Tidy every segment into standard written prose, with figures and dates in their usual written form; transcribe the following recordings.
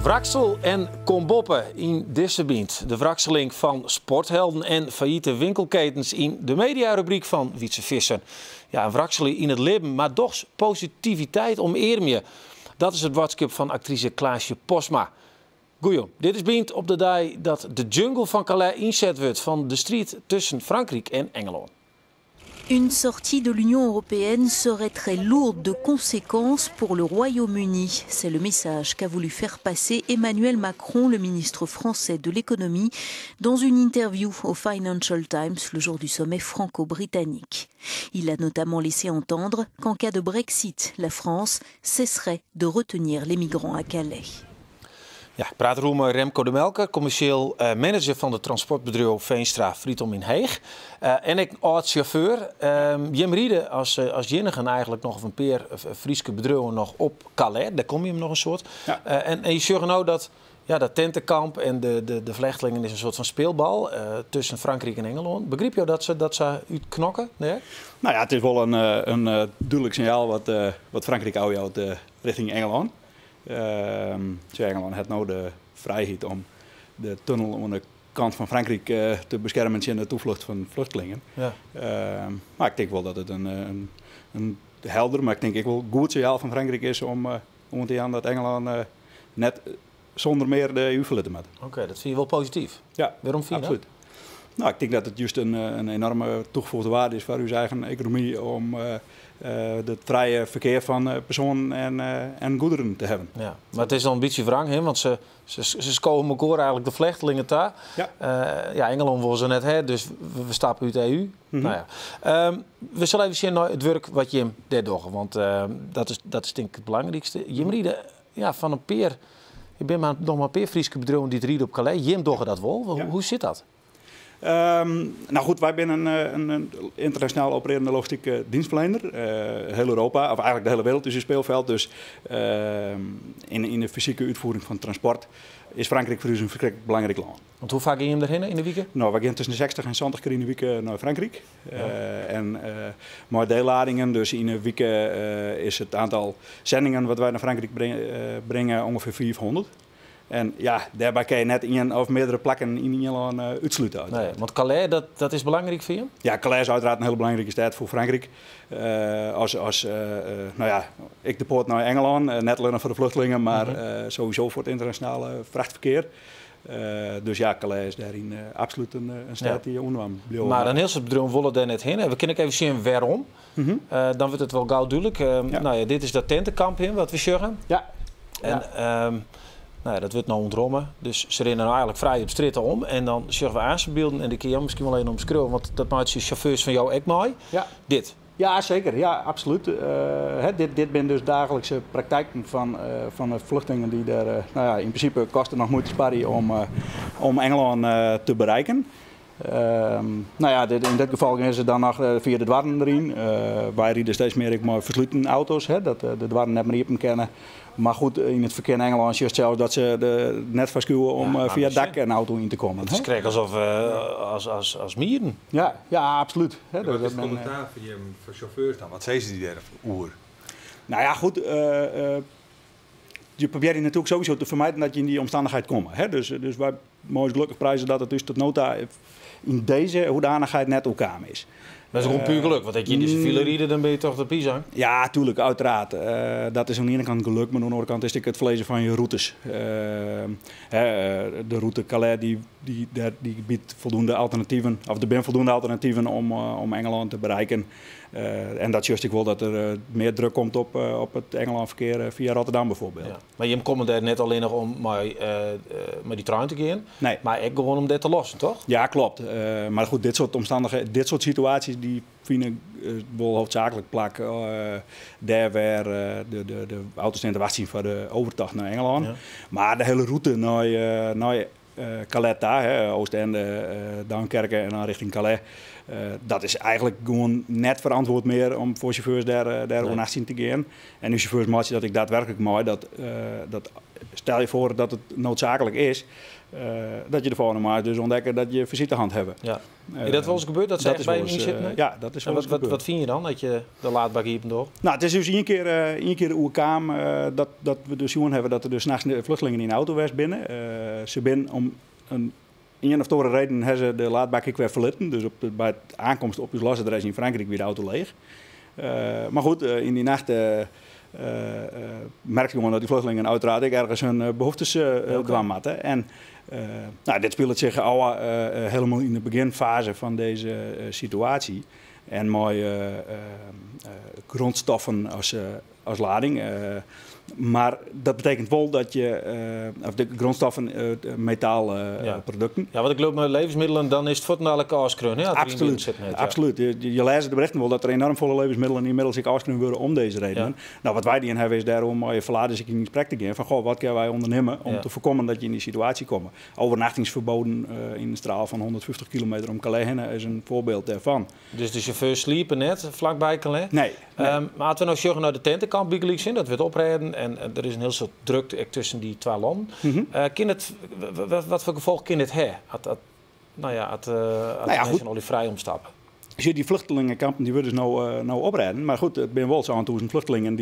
Wraksel en kom boppe yn dizze Bynt. De wrakseling fan sporthelden en fallite winkelketens yn de mediarubryk fan Wytze Visser. Ja, in wrakseling yn it libben, mar dochs positiviteit omearmje. Dat is it boadskip fan aktrise Klaasje Postma. Goeie, dit is Bynt op de dei dat de jungle fan Calais ynset wurdt fan de striid tusken Frankryk en Ingelân. Une sortie de l'Union européenne serait très lourde de conséquences pour le Royaume-Uni. C'est le message qu'a voulu faire passer Emmanuel Macron, le ministre français de l'économie, dans une interview au Financial Times le jour du sommet franco-britannique. Il a notamment laissé entendre qu'en cas de Brexit, la France cesserait de retenir les migrants à Calais. Ja, ik praat deroer mei Remco de Melker, kommersjeel manager fan it transportbedriuw Veenstra Fritom yn Heech. En ek âld-sjauffeur. Jim ride as iennigen eigentlik noch of in pear Fryske bedriuwen noch op Calais. Dêr komme jim noch in soad. En je sjogge no dat, ja, dat tentekamp en de flechtlingen is in soart fan speelbal tusken Frankryk en Ingelân. Begripe jo dat se dat sa útknokke? Nee? Nou ja, it is wol in dúdlik sinjaal wat Frankryk ôfjout rjochting Ingelân. Ingelân hat no de frijheid om de tunnel oan de kant fan Frankryk te beskermjen tsjin de taflecht fan flechtlingen. Mar ik tink wol dat it in helder, mar ik tink ek wol goed sinjaal fan Frankryk is om oan te jaan dat Ingelân net sûnder mear de EU ferlitte moat. Oké, dat fine je wol posityf. Ja. Wêrom fine je dat? Absolút. Nou, ik tink dat it just in enoarme tafoege wearde is foar ús eigen ekonomy om it frije ferkear fan persoanen en goederen te hawwen. Ja, mar it is al in bytsje wrang, hè? Want se skowe elkoar eigentlik de flechtlingen ta. Ja, Ingelân wol se net ha, dus we stappe út de EU. Nou ja. We sille even sjen nei it wurk wat jim dêr dogge, want dat is tink ik it belangrykste. Jim ride, ja, fan in pear, der binne mar noch mar in pear Fryske bedriuwen dy't ride op Calais. Jim dogge dat wol. Hoe sit dat? Nou goed, wy binne in ynternasjonaal operearjende logistike tsjinstferliener. Hiel Europa, of eigentlik de hiele wrâld is ús spylfjild. Dus yn de fysike útfiering fan transport is Frankryk foar ús in ferskriklik belangryk lân. Want hoe faak geane jim derhinne yn de wike? Nou, wy geane tusken de 60 en 70 kear yn de wike nei Frankryk. En mei deelladingen, dus yn in wike is it oantal sendingen wat wy nei Frankryk bringe ûngefear 500. En ja, dêrby kinne je net ien of meardere plakken yn ien lân útslute. Nee, want Calais, dat is belangryk foar jim? Ja, Calais is uiteraard in hiele belangrike stêd foar Frankryk. As, nou ja, ek de poarte nei Ingelân, net allinnich foar de flechtlingen, mar sowieso foar it ynternasjonale frachtferkear. Dus ja, Calais is dêryn absolút in stêd dy't ûndernaam bliuwe. Mar in hiel soad bedriuwen wolle dêr net hinne. We kinne ek even sjen wêrom. Dan wurdt it wol gau dúdlik. Nou ja, dit is dat tentekamp hin, wat we sjogge. En nou ja, dat wurdt no ûntromme. Dus se rinne no eigentlik frij op strjitte om. En dan sjogge we aansbylden en dy kinne jo miskien wol even omskriuwe, want dat meitsje sjauffeurs fan jo ek mei. Dit. Ja, seker. Ja, absolút. Hè, dit binne dus daaglikse praktiken fan de flechtlingen dy't dêr, nou ja, yn prinsipe kosten noch muoite sparje om Ingelân te berikken. Nou ja, yn dit gefal geane se dan noch fia de doarren deryn. Wy ride steeds mear ek mei fersluten auto's, hè, dat de doarren net mear iepen kinne. Mar goed, yn it ferkear yn Ingelân sjochst sels dat se de net foarskriuwe om fia it dak in auto yn te kommen. It is krekt asof as mieren. Ja, absolút. Hè, Wat dat is it men, kommentaar fan jim foar sjauffeurs dan? Wat sizze dy dêroer? Nou ja, goed. Je probearje natuerlik sowieso te fermijden dat je yn dy omstannichheid komme. Hè? Dus wy meie gelokkich prize dat it ús oant no ta yn dizze hoedanichheid net oerkaam is. Dat is gewoan puer gelok, want as je yn dizze file ride, dan binne je toch de pisang? Ja, tuerlik, uiteraard. Dat is oan de iene kant gelok, mar oan de oare kant is it ek it ferliezen fan je rûtes. Hè, de rûte Calais dy biedt foldoende alternativen, of der binne foldoende alternativen om Ingelân te berikken. En dat sjochst ek wol dat der mear druk komt op it Ingelânferkear fia Rotterdam byfoarbyld. Ja. Mar jim komme dêr net allinnich om mei dy trein te gean, Nee. mar ek gewoan om dêr te lossen, toch? Ja, kloppet. Mar goed, dit soart omstannichheden, dit soart situaasjes dy fine wol hoofdzaaklik plak dêr wêr de auto's stean te wachtsjen foar de oertocht nei Ingelân. Mar de hiele rûte nei Calais ta, hè, Oostende, Duinkerke en dan rjochting Calais. Dat is eigentlik gewoan net ferantwurde mear om foar sjauffeurs dêr oernachtsjen te gean. En de sjauffeurs meitsje dat ek daadwerklik mei. Dat stel je foar dat it needsaaklik is, Dat je de volgende maand dus ontdekken dat je visite hand hebben. Ja. Is dat wel eens gebeurd dat ze Dat echt is bij wel hem eens, inzitten? Ja, dat is En wel eens wat, wat, gebeurd. wat vind je dan dat je de laadbak hier door? Nou, het is dus één keer de oerkaam dat we dus zien hebben dat er dus 's nachts vluchtelingen in de auto was binnen. Ze binnen om een of andere reden hebben ze de laadbak ik weer verlitten. Dus bij het aankomst op uw lasadres in Frankrijk weer de auto leeg. Maar goed, in die nacht merkte ik gewoon dat die vluchtelingen uiteraard ik ergens hun behoeftes dwang hadden. En dit speelt zich al helemaal in de beginfase van deze situatie. En mooie grondstoffen als lading. Maar dat betekent wel dat je of de grondstoffen, de metaal producten. Ja, want ik loop met levensmiddelen, dan is het voor het kaaskreun, hè, als er iemand zit net, ja. Absoluut. Je leest de berichten wel dat er enorm volle levensmiddelen inmiddels ook afskreun worden om deze redenen. Wat wij die in hebben is daarom mooie verladers in gesprek te gaan van, goh, wat kunnen wij ondernemen om te voorkomen dat je in die situatie komt. Overnachtingsverboden in een straal van 150 kilometer om Calais heen is een voorbeeld daarvan. Dus de chauffeurs sliepen net vlakbij Calais? Nee, nee. Maar als we nou zeggen naar de tentenkamp in, dat werd oprijden en er is een heel soort drukte ook tussen die twee landen. Wat voor gevolg kan het hebben? Als mensen al die vrij omstappen. Dus die vluchtelingenkampen die worden dus nou oprijden. Maar goed, het zijn wel zo'n 1000 vluchtelingen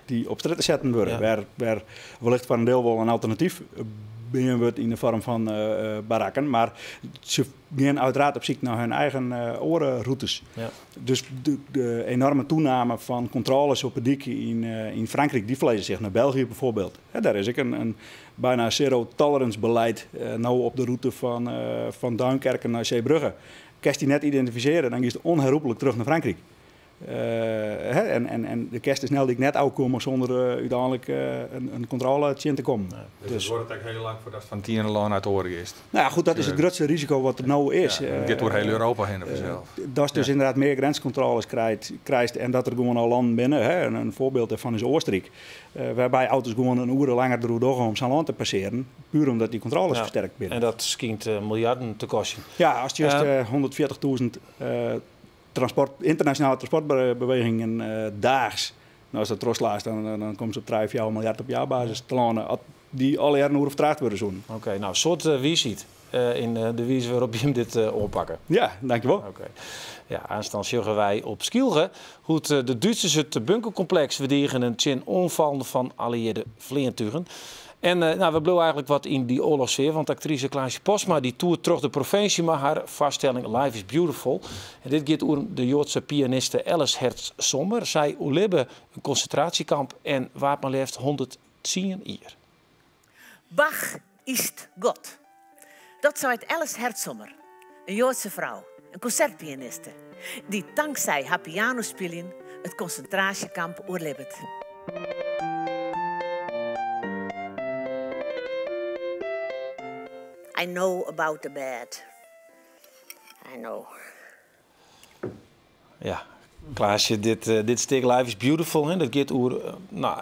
die op straat zetten worden. Waar wellicht voor een deel wel een alternatief binnen wordt in de vorm van barakken. Maar ze gaan uiteraard op zoek naar hun eigen orenroutes. Dus de enorme toename van controles op het dik in Frankrijk, die verlezen zich naar België bijvoorbeeld. Hè, daar is ook een bijna zero-tolerance beleid nou op de route van Duinkerken naar Zeebrugge. Kerst die net identificeren, dan is het onherroepelijk terug naar Frankrijk. Hè, en de kerst is snel die ik net uitkomen zonder uiteindelijk een controle te komen. Nee, dus het wordt eigenlijk heel lang voordat het van 10 land uit de oren is. Dat is het grootste risico wat er nou is. Ja, het gaat door heel Europa heen of vanzelf. Dat is dus inderdaad meer grenscontroles krijgt en dat er gewoon al landen binnen. Hè, en een voorbeeld daarvan is Oostenrijk. Waarbij auto's gewoon een uur langer door doorgaan om zo'n land te passeren. Puur omdat die controles versterkt binnen. En dat schijnt miljarden te kosten. Ja, als je juist, 140.000 internationale transportbewegingen daags. Als dat troslaat, dan komt ze op 3, 4 miljard op jaarbasis te landen. Als die alle jaren uur vertraagd worden zo'n. Oké, soort wie ziet in de wijze waarop je hem dit oppakken. Ja, dankjewel. Oké. Ja, aanstaan zullen wij op Skylge hoe het de Duitsers het bunkercomplex verdedigen en tjin onvallen van allieerde vliegtuigen. En we blijven eigenlijk wat in die oorlogssfeer, want actrice Klaasje Postma die toert terug de provincie maar haar vaststelling Life is Beautiful. En dit gaat over de Joodse pianiste Alice Herz-Sommer. Zij oerlibbe een concentratiekamp en waard maar liefst 110 jaar. Bach is God. Dat zei het Alice Herz-Sommer, een Joodse vrouw, een concertpianiste, die dankzij haar pianospelen het concentratiekamp oerlibbet. I know about the bad. I know. Ja, Klaasje, dit stuk Life is Beautiful, hè, dat gaat over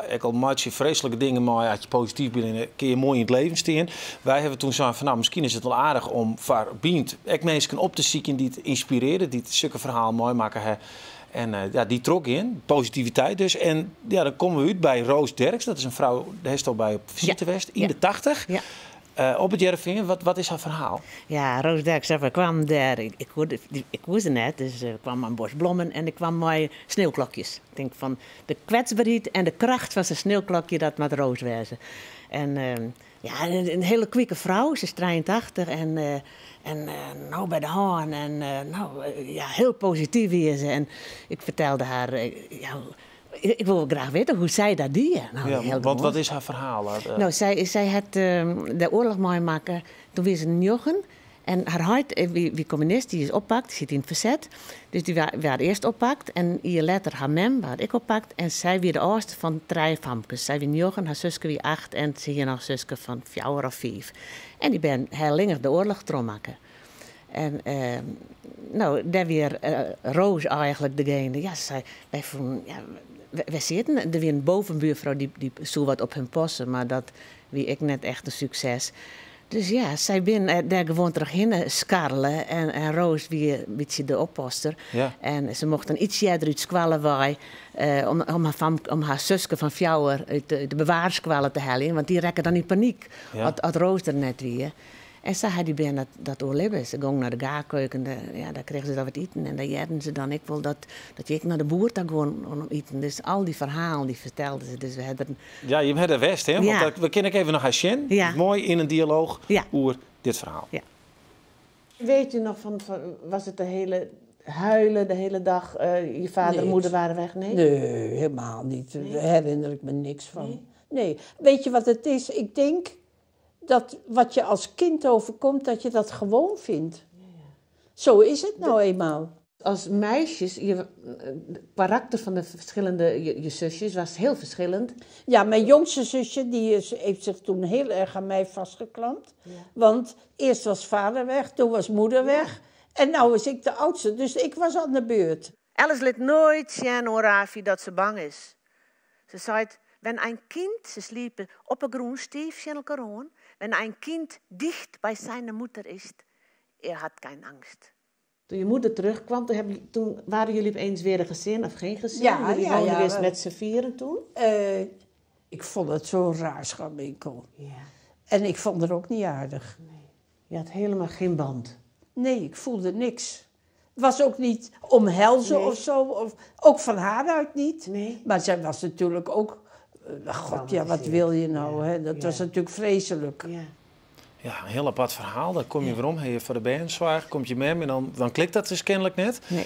ik al maak je vreselijke dingen, maar als je positief bent, dan kun je mooi in het leven staan. Wij hebben toen gezegd van, misschien is het wel aardig om voor Bient ek mensen op te zoeken die het inspireren, die het zulke verhaal mooi maken. Hè. En die trok in, positiviteit dus. En dan komen we uit bij Roos Derks, dat is een vrouw, daar is al bij op visite geweest, in de 80. Op het Hearrenfean, wat is haar verhaal? Ja, Roos Derks, we kwamen daar, ik hoorde net, dus ik kwam aan bos blommen en ik kwam mooie sneeuwklokjes. Ik denk van de kwetsbaarheid en de kracht van zijn sneeuwklokje, dat moet Roos wezen. En een hele kwieke vrouw, ze is 83 en nou bij de haan en heel positief is ze. En ik vertelde haar, ja, ik wil graag weten hoe zij dat deed. Ja, Heel want gewoon. wat is haar verhaal? Zij had de oorlog meemaken, toen was ze 9. En haar hart, wie communist, die is oppakt, die zit in het verzet. Dus die werd eerst oppakt en een jaar later haar mem werd ik oppakt. En zij weer de oudste van 3 famkes. Zij wie 9, haar zuske wie 8 en ze hier nog zuske van 4 of 5. En die ben heel langer de oorlog maken. En daar weer Roos eigenlijk degene. Ja, ze zei, wij vonden, ja, wij zitten, er weer een bovenbuurvrouw die zo wat op hun passen, maar dat wie ik net echt een succes. Dus ja, sy binne dêr gewoan trochhinne skarrele en, en Roos wie in bytsje de oppasster. Ja. En se mocht dan iets earder út skoalle wei om har, fam, om har suske fan 4 út de bewaarskoalle te heljen, want dy rekke dan yn panyk as Roos der net wie. En sa ha dy bern dat oerlibbe. Se gongen nei de gaarkeuken, dêr, ja, dêr krigen se dan wat iten. En dêr hearden se dan ek wol dat je ek nei de boer ta gongen om iten. Dus al dy ferhalen dy fertelden se. Dus we ha der Ja, je ha der west, hè? Want we kinne ek even noch har sjen. Moai yn in dialooch oer dit ferhaal. Ja. Weet je nog van, was het de hele huilen de hele dag? Je vader en Nee, moeder waren weg? Nee? Nee, helemaal niet. Nee? Daar herinner ik me niks van. Nee? Nee. Weet je wat het is? Ik denk dat wat je als kind overkomt, dat je dat gewoon vindt. Zo is het nou eenmaal. Als meisjes, het karakter van de verschillende je zusjes was heel verschillend. Ja, mijn jongste zusje die heeft zich toen heel erg aan mij vastgeklampt. Want eerst was vader weg, toen was moeder weg. En nou is ik de oudste, dus ik was aan de beurt. Alice liet nooit zien aan Rafi dat ze bang is. Ze zei, wenn een kind, ze sliepen op een groen stief in elkaar aan, wenn een kind dicht bij zijn moeder is, er had geen angst. Toen je moeder terugkwam, toen waren jullie opeens weer een gezin of geen gezin? Ja, Jullie ja, woonden ja, weer eens we met z'n vieren toen? Ik vond het zo'n raar scharminkel. En ik vond het ook niet aardig. Nee. Je had helemaal geen band? Nee, ik voelde niks. Het was ook niet omhelzen of zo. Of, ook van haar uit niet. Nee. Maar zij was natuurlijk ook... God, ja, wat wil je nou? Hè? Dat was natuurlijk vreselijk. Ja, een heel apart verhaal. Dan kom je weer om, heb je voor de bernsoarch, komt je mem en dan klikt dat dus kennelijk net. Nee.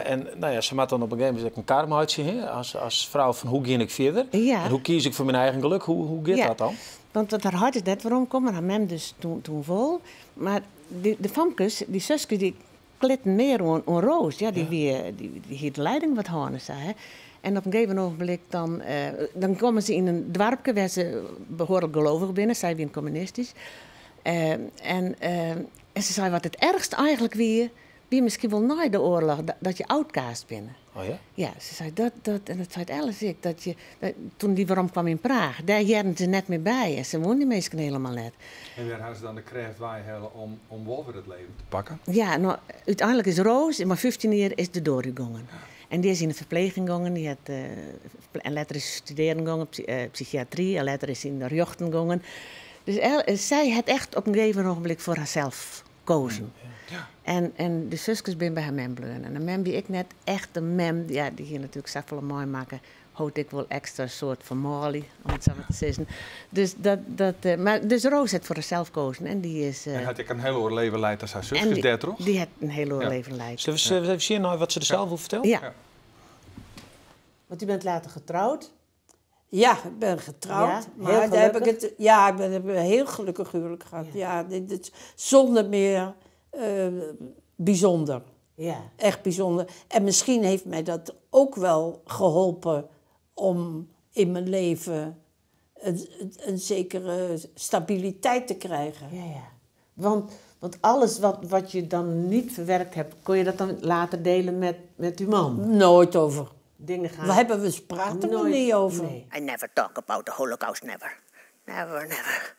En nou ja, ze maakt dan op een gegeven moment een karmaatje, hè? Als vrouw van hoe ga ik verder? En hoe kies ik voor mijn eigen geluk? Hoe gaat dat dan? Want haar hart is net waarom komt, maar haar mem dus toen vol. Maar de famkes, die zusjes, die klitten meer aan Roos. Ja, die weer, die hier de leiding wat houden, zei, hè. En op een gegeven ogenblik dan komen ze in een dorpje waar ze behoorlijk gelovig binnen, zij weer communistisch. En ze zei wat het ergst eigenlijk weer, wie misschien wel na de oorlog, dat je outcast bent. Oh ja? Ja, ze zei dat, en dat zei Alice ik, dat je, dat, toen die waarom kwam in Praag, daar jaren ze net meer bij en ze woonden die mensen helemaal net. En waar hadden ze dan de kracht wij hebben om wel weer het leven te pakken? Ja, nou, uiteindelijk is Roos, maar 15 jaar is de doorgegaan. En die is in de verpleging gegaan, die had, en later is studeren gegaan, psychiatrie, en later is in de rechten gegaan. Dus zij had echt op een gegeven ogenblik voor haarzelf gekozen. En de zusjes zijn bij haar mem bleven. En de mem die ik net echt de mem, ja, die hier natuurlijk zoveel mooi maken, houd ik wel extra soort van Mali, om het zo maar te zeggen. Dus, dat, dat, maar, dus Roos had voor haarzelf gekozen en die is, En had ik een heel oor leven leid als haar zusjes en die, daar, toch? Die had een heel oor leven leid. Zullen we even zien nou wat ze er zelf over vertelt? Ja. Want u bent later getrouwd? Ja, ik ben getrouwd. Ja, maar heel daar heb ik gelukkig. het, ja, ik ben, heb een heel gelukkig huwelijk gehad. Ja, dit is zonder meer bijzonder. Echt bijzonder. En misschien heeft mij dat ook wel geholpen om in mijn leven een zekere stabiliteit te krijgen. Ja, ja. Want alles wat je dan niet verwerkt hebt, kon je dat dan later delen met uw man? Nooit over. Dingen gaan We hebben we praten er nooit niet over. Nee. I never talk about the Holocaust, never. Never, never.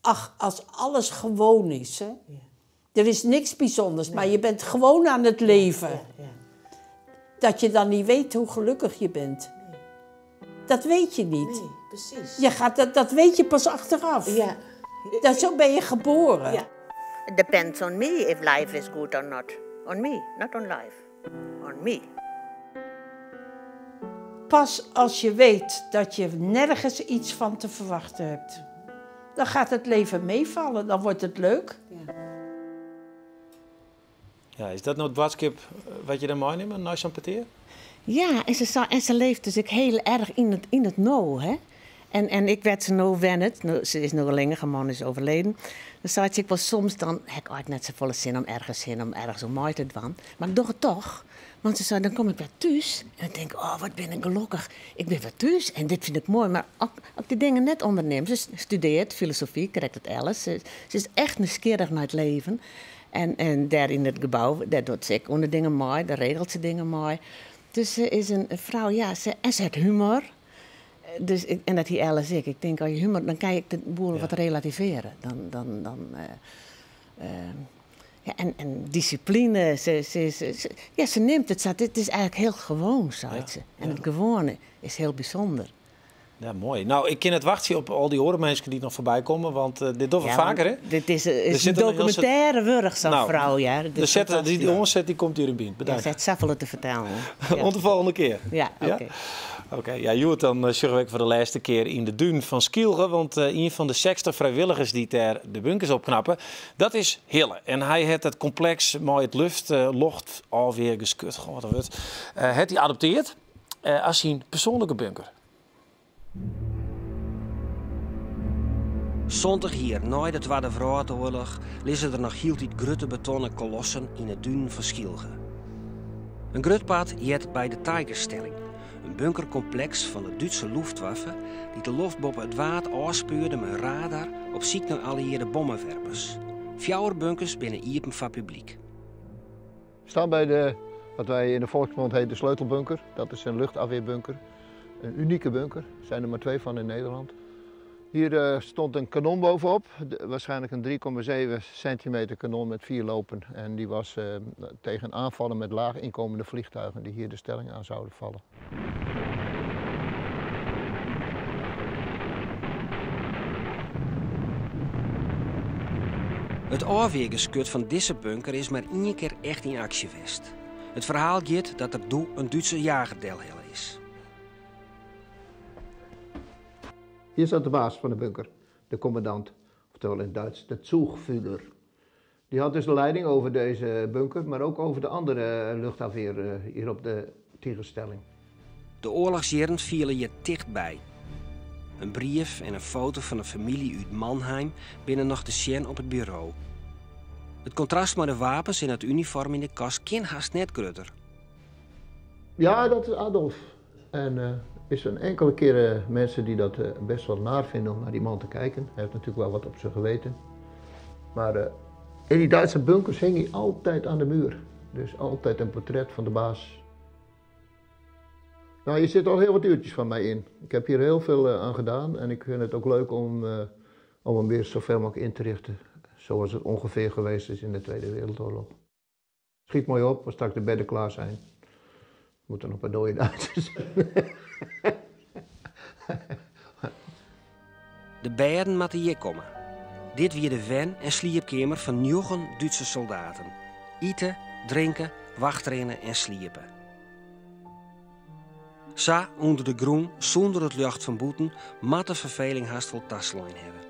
Ach, als alles gewoon is, hè. Er is niks bijzonders, maar je bent gewoon aan het leven. Dat je dan niet weet hoe gelukkig je bent. Dat weet je niet. Nee, precies. Dat weet je pas achteraf. Zo ben je geboren. It depends on me if life is good or not. On me, not on life. On me. Pas als je weet dat je nergens iets van te verwachten hebt, dan gaat het leven meevallen, dan wordt het leuk. Ja, is dat nou het boodschap wat je dan meeneemt, nou zo'n petear? Ja, en ze leeft dus ook heel erg in het nou, hè. En ik werd ze nou wennen, nou, ze is nog alleen, haar man is overleden. Dan zei ik wel soms, dan heb ik eigenlijk net zo volle zin om ergens heen, om ergens om mooi te doen. Maar ik doe het toch. Want ze zei, dan kom ik weer thuis en dan denk ik, oh, wat ben ik gelukkig. Ik ben weer thuis en dit vind ik mooi. Maar ook die dingen net ondernemen. Ze studeert filosofie, krijgt het alles. Ze is echt nieuwsgierig naar het leven. En daar in het gebouw, daar doet ze ook onder dingen mooi, daar regelt ze dingen mooi. Dus ze is een vrouw, ja, en ze heeft humor. Dus, en dat hie Alice ek. Ik tink, as je humor, dan kin je ek de boel wat relativearje. Dan, dan, dan, ja, en dissipline, ja, se nimt it sa. It is eigentlik hiel gewoan, seit se. En it gewoane is hiel bysûnder. Ja, moai. No, ik kin net wachtsje op al dy oare minsken dy't noch foarby komme, want dit dogge we Ja, faker, hè? Dit is Er is in zit er nog heel dokumintêre wurdich, sa'n Nou, frou, ja. Dit De is set, die fantastysk. oanset die komt hjir yn byld. Ja, Bedankt. se hat safolle te fertellen. Ja. Oant de folgjende kear. Ja, oké. Oké, ja, hjoed dan sjogge we ek foar de lêste kear yn de dunen fan Skylge, want ien fan de 60 frijwilligers dy't dêr de bunkers opknappe, dat is Hille. En hy hat it kompleks mei it lucht, loftôfweargeskut, goh, wat in wurd, hat hy adopteard as syn persoanlike bunker. 70 jier nei de Twadde Wrâldoarloch lizze der noch hieltyd grutte betonnen kolossen yn 'e dunen fan Skylge. In grut part heart by de Tigerstelling, in bunkerkompleks fan de Dútske Luftwaffe dy't de loft boppe it Waad ôfspeurde mei radar op syk nei alliearde bommewerpers. Fjouwer bunkers binne iepen foar publyk. We staan bij de, wat wij in de volksmond heet de sleutelbunker. Dat is een luchtafweerbunker. Een unieke bunker. Er zijn er maar twee van in Nederland. Hier stond een kanon bovenop, waarschijnlijk een 3,7 centimeter kanon met 4 lopen. En die was tegen aanvallen met laag inkomende vliegtuigen die hier de stelling aan zouden vallen. It ôfweargeskut fan dizze bunker is mar ien kear echt yn aksje west. It ferhaal giet dat der doe in Dútse jager delhelle is. Hier zat de baas van de bunker, de commandant, oftewel in het Duits de Zugführer. Die had dus de leiding over deze bunker, maar ook over de andere luchtafweer hier op de Tigerstelling. De oarlochsjierren fiele hjir tichtby. In brief en in foto fan in famylje út Mannheim binne noch te sjen op it buro. It kontrast mei de wapens en it unifoarm yn de kast kin hast net grutter. Ja, dat is Adolf. En is een enkele keer mensen die dat best wel naar vinden om naar die man te kijken. Hij heeft natuurlijk wel wat op zijn geweten. Maar in die Duitse bunkers hing hij altijd aan de muur. Dus altijd een portret van de baas. Nou, hier zit al heel wat uurtjes van mij in. Ik heb hier heel veel aan gedaan en ik vind het ook leuk om hem weer zoveel mogelijk in te richten. Zoals het ongeveer geweest is in de Tweede Wereldoorlog. Schiet mooi op, als straks de bedden klaar zijn. Moeten nog een paar dode Duitsers zijn. De bêden moatte hjir komme. Dit wie de wen- en sliepkeamer fan 9 Dútske soldaten. Ite, drinke, wachtrinne en sliepe. Sa ûnder de grûn, sûnder it ljocht fan bûten, moat de ferfeling hast wol taslein hawwe.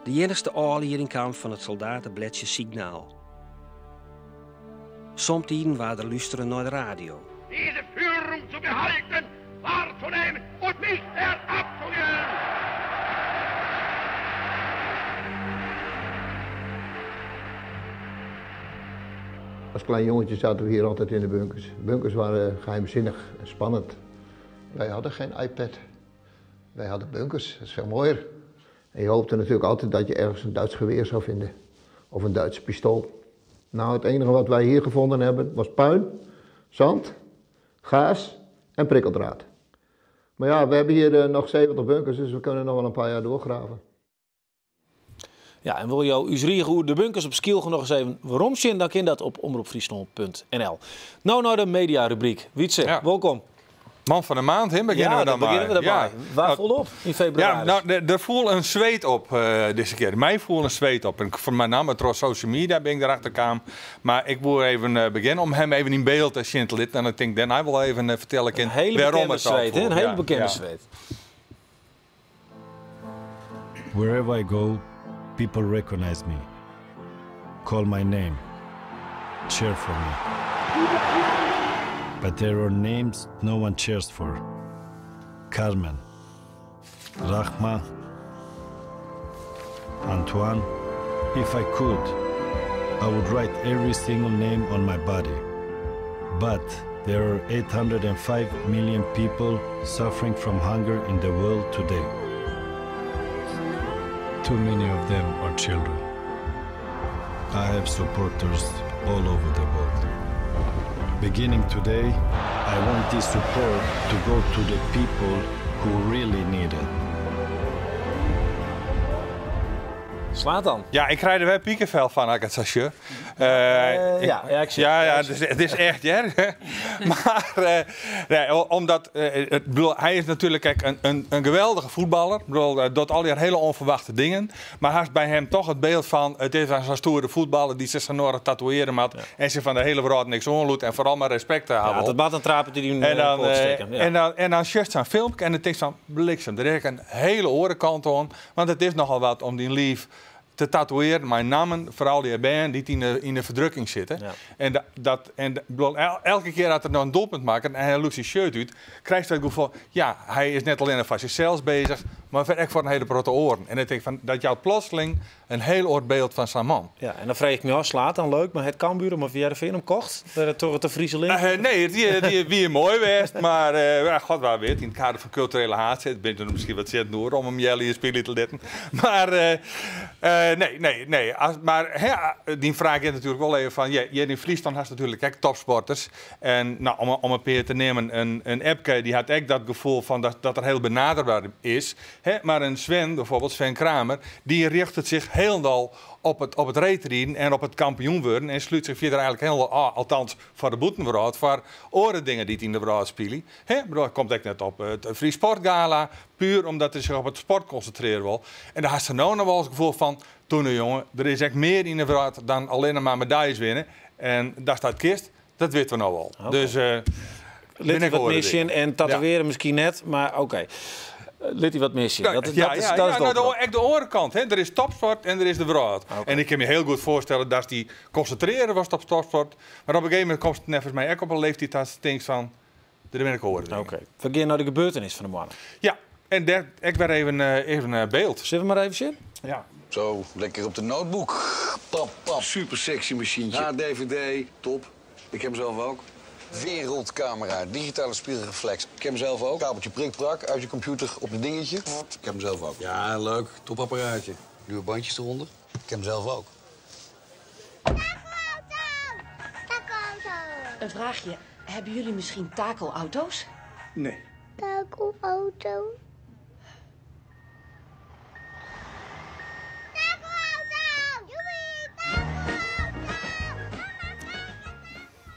De iennichste ôflieding kaam fan it soldateblêdsje Signaal. Somtiden waard der lústere nei de radio. Diese Führung zu behalten, wahrzunehmen und nicht mehr abzugeben. Als klein jongetje zaten we hier altijd in de bunkers. De bunkers waren geheimzinnig en spannend. Wij hadden geen iPad. Wij hadden bunkers, dat is veel mooier. En je hoopte natuurlijk altijd dat je ergens een Duits geweer zou vinden. Of een Duits pistool. Nou, het enige wat wij hier gevonden hebben was puin, zand, gaas en prikkeldraad. Maar ja, we hebben hier nog 70 bunkers, dus we kunnen nog wel een paar jaar doorgraven. Ja, en wol jo ús rige oer de bunkers op Skylge noch ris even weromsjen, dan kin dat op omropfryslân.nl. No nei de mediarubryk. Wietse, wolkom. Man fan de maand, hè, begjinne Ja, we dan dan begjinne we mar. derby. Wa foel op yn febrewaris? Ja, nou, der foel in Sweed op dizze kear. My foel in Sweed op. En foar myn namme troch social media bin ik derachter kaam. Mar ik woe even begjinne om him even yn byld te sjen te litten. En ik tink, dêrnei wol even fertelle kin In hiele wêrom bekende it al Sweed, hè? foel. In hiele bekende Sweed. Wherever I go, people recognize me, call my name, cheer for me. But there are names no one cheers for. Carmen, Rahma, Antoine. If I could, I would write every single name on my body. But there are 805 million people suffering from hunger in the world today. Too many of them are children. I have supporters all over the world. Beginning today, I want this support to go to the people who really need it. Zlatan. Ja, ik krij der wer pikefel fan as ik it sa sjoch. Ja, ja, ik ja, ja, it is echt, hear. Mar nee, omdat, it, bedoel, hy is natuerlik ek in geweldige fuotballer. Ik bedoel, docht allegear hiele ûnferwachte dingen. Mar hast by him toch it byld fan, it is sa'n stoere fuotballer dy't sich sa noadich tatoeëarje moat en sich fan de hiele wrâld niks oanlûkt en foaral mar respekt ha wol. Ja, dat moat in trapet yn dyn poat stekken. Ja. En dan sjochst sa'n filmke en dan tinkst fan, bliksem, der is ek in hiele oare kant oan. Want it is nochal wat om dyn liif te tatoeëarjen mei nammen foar al dy bern dy't yn de ferdrukking sitte. En dat, en bedoel, elke kear as er noch in doelpunt makket en hy lûkt syn shirt út, krijst it gefoel, ja, hy is net allinnich foar sichsels beuzich, mar ek foar in hiele protte oaren. En ik tink fan, dat jout plotseling in hiel oar byld fan sa'n man. Ja, en dan freegje ik my ôf, Zlatan leuk, mar hat Cambuur him of Hearrenfean him kocht? Troch it de Friese link? Nee, it wie moai west, mar ja, God wa wit, yn it kader fan kulturele haadstêd binne der miskien wat sinten oer om him healjier spylje te litten. Mar nee, nee, nee. As, mar hè, dyn fraach giet natuerlik wol even fan, ja, hjir yn Fryslân hast natuerlik ek topsporters. En nou, om in pear te neamen, in Epke dy hat ek dat gefoel fan dat er hiel benaderber is. Hè, mar in Sven, bijvoorbeeld Sven Kramer, dy rjochtet sich hielendal op it reedriden en op it kampioen wurden en slút sich fierder eigenlik hielendal ôf, althans foar de bûtenwrâld, foar oare dingen dy't yn de wrâld spylje. Hè, bedoel, hy komt ek net op it Fries Sportgala, puer omdat er sich op it sport konsintrearje wol. En dêr hast no noch wol it gefoel fan, toen jonge, der is ek mear yn de wrâld dan allinne mar medaljes winne. En datst dat kinst, dat witte we no al. Dus Lit hy wat mear sjen en tatoeëarje miskien net, mar oké. Lit hy wat mear sjen. Dat, ja, dat is, dat is ja, nou, ek de oare kant. Hè. Der is topsport en der is de wrâld. En ik kin my hiel goed foarstelle datst dy konsintrearje wolst op topsport. Mar op in gegeven momint komst neffens my ek op in leeftiid datst tinkst fan, der binne ek oare dingen. Oké. We gean nei de gebeurtenis fan de moanne. Ja, en dêr ek wer even byld. Sille we mar even sjen? Ja. Zo, lekker op de notebook. Pap, pap. Super sexy machientje. HD-DVD, top. Ik heb hem zelf ook. Wereldcamera, digitale spiegelreflex. Ik heb hem zelf ook. Kabeltje prikprak uit je computer op het dingetje. Ik heb hem zelf ook. Ja, leuk. Topapparaatje. Nieuwe bandjes eronder. Ik heb hem zelf ook. Een vraagje. Hebben jullie misschien takelauto's? Nee. Takelauto?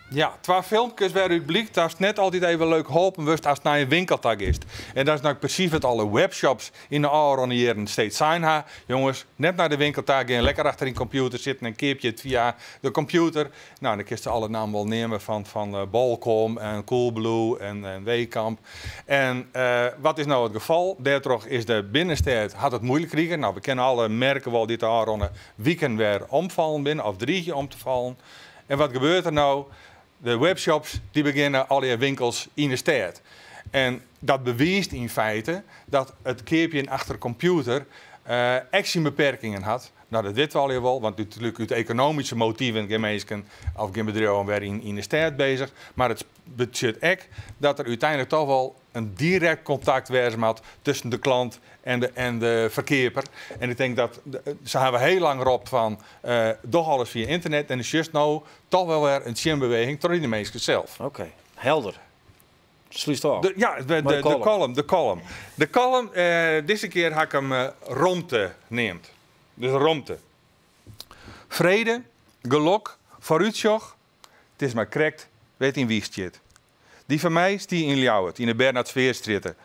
Ja, twa filmkes wêrút blykt datst net altyd even leuk holpen wurdst ast nei in winkel ta giest. En dat is no presys wat alle webshops yn de ôfrûne jierren steeds sein ha. Jonges, net nei de winkel ta gean, lekker achter dyn kompjûter sitten en keapje it fia de kompjûter. No, dan kinst alle nammen wol neame fan Bolcom en Coolblue en Wehkamp. En wat is no it gefal? Dêrtroch is de binnenstêd hat it muoilik krigen. No, we kenne alle merken wol dy't de ôfrûne wiken wer omfallen binne of driigje om te fallen. En wat gebeurt der no? De webshops dy begjinne allegear winkels yn de stêd. En dat bewiist yn feite dat it keapjen achter kompjûter ek syn beperkingen hat. No, dat witte we allegear wol, want natuerlik út ekonomyske motiven gjin minsken of gjin bedriuwen wer yn de stêd beuzich. Mar it betsjut ek dat der úteinlik toch wol in direkt kontakt wêze moat tusken de klant en de ferkeaper. En ik tink dat se hawwe hiel lang ropt fan doch alles fia ynternet en sjochst no toch wol wer in tsjinbeweging troch de minsken sels. Oké, helder. Slútst ôf. De, ja, de column, de column. De column, dizze kear ha ik him Romte neamd. Dus romte. Frede, gelok, foarútsjoch, it is mar krekt wêr't dyn wiich stiet. Dy fan my stie yn Ljouwert, yn de Bernard Sweersstrjitte,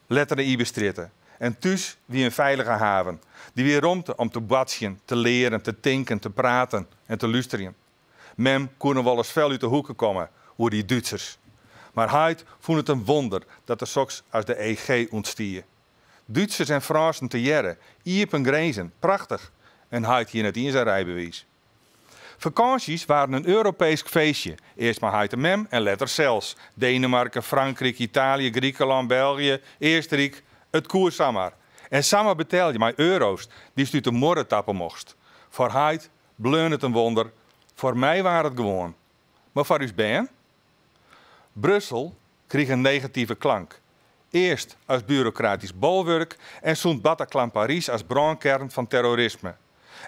letter de Ibestrjitte. En thús wie in feilige haven. Dy wie romte om te boartsjen, te learen, te tinken, te praten en te lústerjen. Mem koe noch wolris fel út de hoeke komme oer dy Dútsers. Mar heit fûn it in wonder dat der soks as de EG ûntstie. Dútsers en Frânsen tegearre, iepen grinzen, prachtich! En heit hie net iens in rydbewiis. Fakânsjes waarden in Europeesk feestje, earst mei heit en mem en letter sels. Denemarken, Frankryk, Italië, Grikelân, België, Eastenryk, it koe samar. En samar betelje mei euro's dy'tst út de muorre tappe mochtst. Foar heit bleaun it in wonder, foar my waard it gewoan. Mar foar ús bern? Brussel krige in negative klank. Earst as burokratysk bolwurk en sûnt Bataclan Parys as brânkearn fan terrorisme.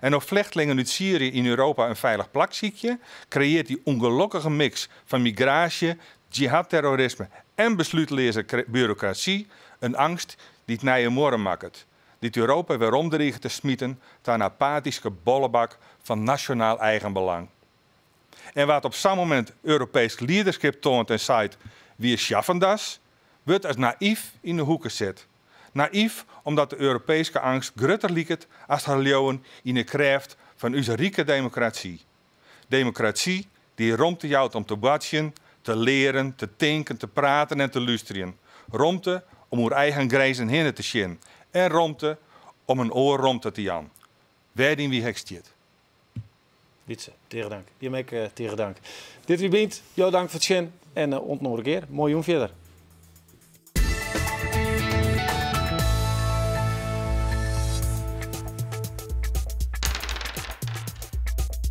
En of flechtlingen út Syrië yn Europa in feilich plak sykje, kreëarret dy ûngelokkige miks fan migraasje, jihadterrorisme en beslútleaze burokrasy in eangst dy't nije muorren makket, dy't Europa werom driget te smiten ta in apatyske bollebak fan nasjonaal eigenbelang. En wa't op sa'n momint Europeesk liederskip toant en seit, Wir schaffen das, wurdt as nayf yn de hoeke set. Nayf omdat de Europeeske eangst grutter liket as har leauwen yn 'e krêft fan ús rike demokrasy. Demokrasy dy't romte jout om te boartsjen, te learen, te tinken, te praten en te lústerjen. Romte om oer eigen grinzen hinne te sjen en romte om in oar romte te jaan. Wêr dyn wie ek stiet. Wytse, tige dank. Jim ek tige dank. Dit wie Bynt. Jo dank foar it sjen en oant in oare kear. Moaie jûn fierder.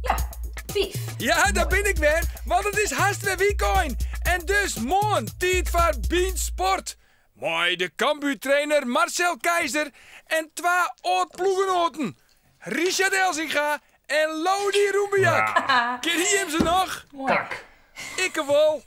Ja, pief. Ja, daar bin ik wer, want it is hast wer wykein. En dus moarn tiid foar Bynt Sport. Mei de Cambuur-trainer Marcel Keizer en twa âld-ploechgenoaten, Richard Elzinga en Lodi Rumbiak. Kenne jim se noch? Kak. Ikke wol.